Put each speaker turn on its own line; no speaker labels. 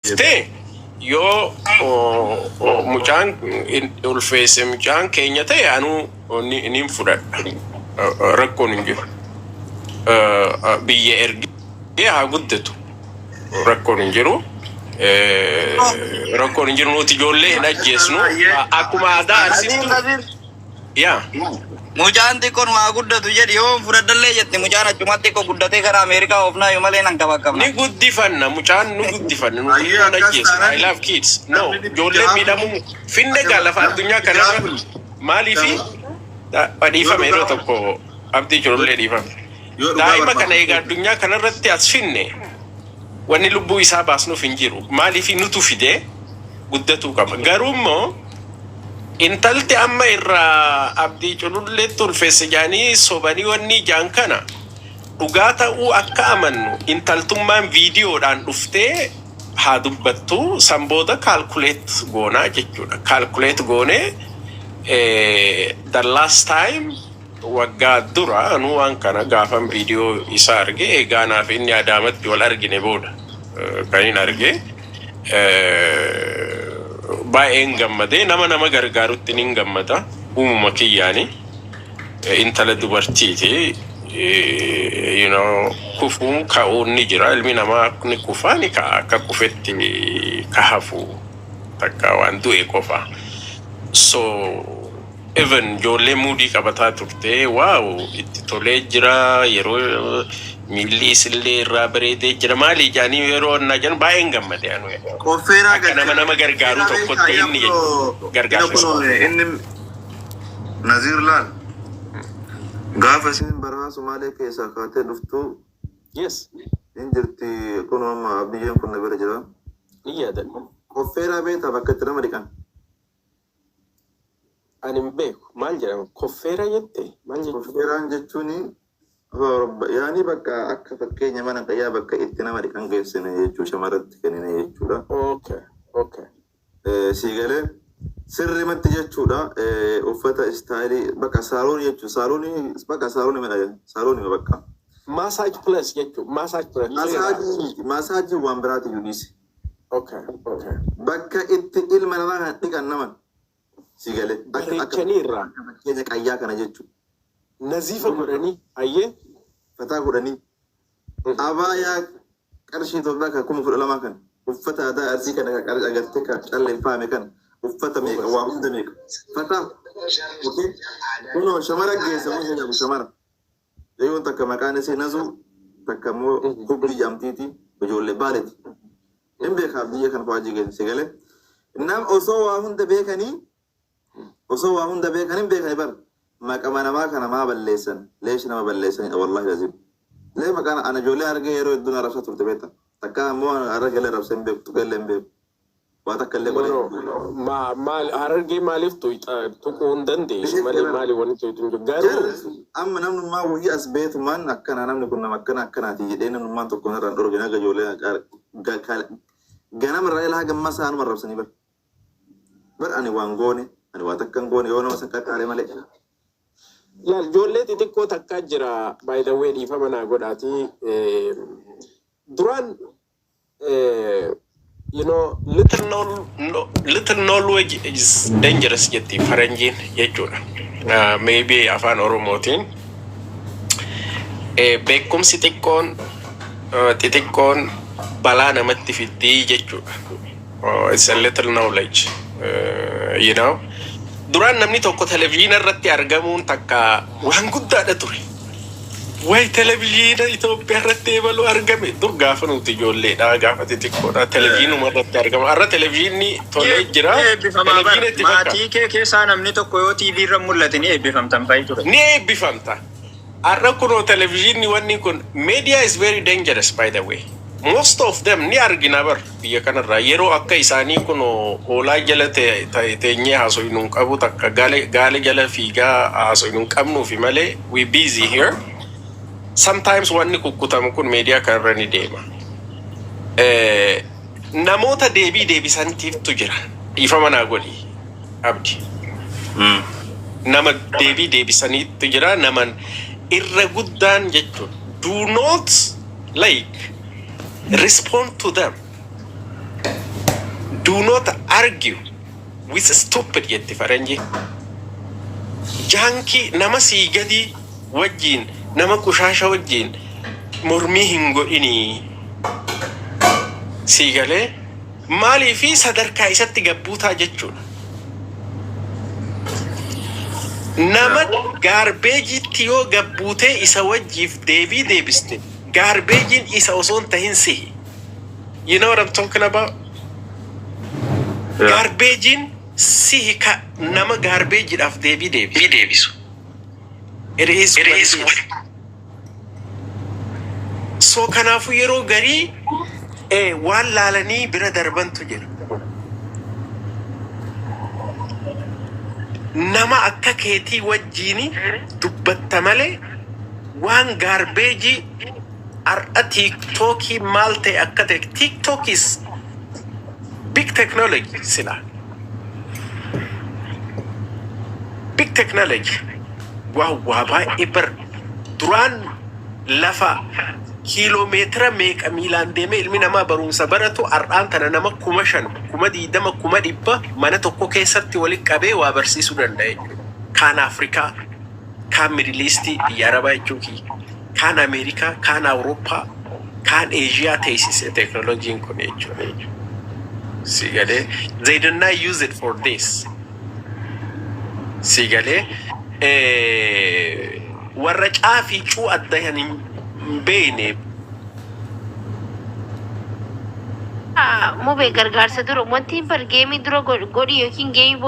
Dhuftee yoo mucaan ulfeesse mucaan keenya ta'e, anuu nin fudhadha. Rakkoon hin jiru. Biyya ergee haa guddatu. Rakkoon hin jiru. Rakkoon hin jiru, nuti ijoollee hin ajjeesnu. Akkuma aadaa Arsiitti.
Naziir.
Yaa.
Mucaan xiqqoon waa guddatu jedhi, yoo fudhadhallee jette, mucaan achumatti xiqqoo guddatee gara Ameerikaa oofnaa malee nan qabaqqabna.
Ni guddifanna, mucaan nu guddifanna, nuti
Ayyee,
hin
akkas
ajjeesnu. I
taanaan
love kids. No,
namni
ijoolleen
600
miidhamuu finne gaa lafa addunyaa kanarra maaliifi dhiifame yeroo tokko abdii ijoollee dhiifame.
Yoo dhugaa
Daa'ima kana
barbaadu.
egaa addunyaa kanarratti as finne, wanni lubbuu isaa baasnuuf hin jiru. Maaliifi nutu fidee guddatuu qaba. Garuu immoo intalti amma irraa abdii cululleetti ulfeesse jedhanii sobanii wanni ijaan kana dhugaa ta'uu akka amannu, intaltummaan viidiyoodhaan dhuftee haa dubbattu. San booda calculate goonaa jechuudha. Calculate goonee, the last time waggaa dura anuu waan kana gaafan viidiyoo isaa arge, egaa naaf inni Adaamatti wal argine booda kan hin arge, baay'een gammadee. Nama gargaarutti nin gammada uumama kiyyaani. Intala dubartiiti. Kufuun ka'uun ni jira, ilmi namaa ni kufaa ni ka'a. Akka kufetti ka hafu takka waan du'e qofa. So even ijoollee muudii qabataa turte, wow, itti tolee jira, yeroo miilli isillee irraa bareedee jira, maali jaanii yeroo annaa jedhan baay'een gammade anu.
Qoffeeraa.
Akka nama gargaaru tokkotti inni gargaarsa.
Inni Naziir laal. Gaafa isin baraa Sumaalee keessaa kaatee dhuftu hin jirti, kun amma biyyeen kun na bira jira.
Ni yaadadha.
Qoffeeraa beektaa, bakka itti nama dhiqan?
Ani hin beeku. Maal jedhama? Koffeera jette? Maal jechuudha?
Qoffeeraan jechuun yaani bakka akka fakkeenya mana qayyaa bakka itti nama dhiqan geessine jechuu, shamarratti kennine jechuudha. Siigalee sirrimatti jechuudha. Uffata style bakka saalonii jechuudha. Saalonii, bakka saalonii midha, saalonii bakka.
Massage place jechuudha. Massage place.
Massage, massage waan biraati yuudhiisi. Bakka itti ilma namaa kan dhiqan naman siigalee akka
Bareechanii irraa.
fakkeenya qayyaa kana jechuudha.
Naziifa godhanii. Ayyee.
Fataa godhanii abaayaa qarshii Itoophiyaa kan 12,000 kan, uffata aadaa Arsii kana kan qarshii agartee kan calleeffame kan, uffata meeqa, waa hunda meeqa fataa. Okay, kunoo shamara geessa mun jedhamu, shamara yoon takka maqaan isii Nazuu, takka immoo Hubbii jedhamtiiti, ijoollee Baaleeti, hin beekaa biyya kana faajii geessa. Sigalee nam osoo waa hunda beekanii, osoo waa hunda beekan, hin beekani bar, maqama namaa kana maa balleessan? Leeshi nama balleessanidha, wallahi lazim. Lee maqaan ana ijoollee argee yeroo hedduu na arrabsaa turte beekta. Takka ammoo har'a galee arrabsee hin beeku, tuqee illee hin beeku, waa takka illee
No,
godhee
no.
hin beeku.
Maal Harargee maaliif tuyxa? Tuquu hin dandeessu malee, maali wanti tuyxu hin jiru. Garuu
Jarri amma namnummaa wayii as beetumaan akkana, namni kun nama akkana akkanaati jedhee namnummaan tokko narraan dhorgine. Haga ijoollee ganama irraa ilaa haga ammaa saanuma arrabsanii bar. Bar ani waan goone, ani waa takka hin goone yoo nama san qaqqaale malee.
Laal, ijoollee xixiqqoo takkaa jira, by the way, dhiifama naa godhaati. Duraan little, no, no, little knowledge is dangerous jetti faranjiin jechuudha. Maybe afaan Oromootiin. Beekumsi xiqqoon, xixiqqoon balaa namatti fiddii jechuudha. Oh, it's a little knowledge. Duraan namni tokko televizyiina irratti argamuun takka waan guddaadha ture. Way, televizyiina Itoophiyaa irratti eebaluu argame. Dur gaafa nuti ijoolleedha, gaafa xixiqqoodha, televizyiinuma irratti argama. Har'a televizyiinni tolee jira.
Eebbifamaa bara.
Televizyiina itti fakkaata.
Maatii kee keessaa namni tokko yoo TV irra mul'ate ni eebbifamtan fa'i ture.
Ni eebbifamta. Har'a kunoo televizyiinni wanni kun, media is very dangerous, by the way. Most of them ni argina bar biyya kanarraa, yeroo akka isaanii kunoo hoolaa jala teenyee haasofnu hin qabu, takka gaale jala fiigaa haasofnu hin qabnuufi malee, we busy here. Sometimes wanni kukkutamu kun meediyaa kanarra ni deema. Namoota deebii deebisantiiftu jira. Dhiifama naa godhi, Abdi. Nama deebii deebisaniitu jira, naman irra guddaan jechuun, do not like respond to them. Do not argue with stupid jetti faranji. Jaankii nama sii gadii wajjiin, nama qushaasha wajjiin mormii hin godhinii. Sii galee? Maaliifi sadarkaa isatti gabbuutaa jechuudha. Nama gaarbeejiitti yoo gabbuutee isa wajjiif deebii deebiste, gaarbeejiin isa osoo hin tahin sihi. You know what I'm talking about?
Yeah.
Gaarbeejiin sihi ka nama gaarbeejiidhaaf deebii deebisu. It is what it is. So kanaafuu yeroo garii waan laalanii bira darbantu jira. Nama akka keetii wajjiini dubbatta malee waan gaarbeejii har'a TikTokii maal ta'e akka ta'e, TikTok is big technology silaa. Big technology. Waa baay'ee bar duraan lafa kiiloomeetira meeqa miilaan deemee ilmi namaa barumsa baratu, har'aan tana nama 5,000, 20,000, 100,000 mana tokko keessatti walitti qabee waa barsiisuu danda'a jechuudha. Kaan Afrikaa, kaan Middle East, biyya Arabaa jechuu kiyya. Kaan Ameerikaa, kaan Awurooppaa, kaan Eeshiyaa teessise teknooloojiin kun jechuudha. Si galee? They did not use it for this. Si galee? Warra caafii cuu adda hin beekne.
Mubee gargaarsa dura wanti bar geemii dura godhi yookiin geemii booda.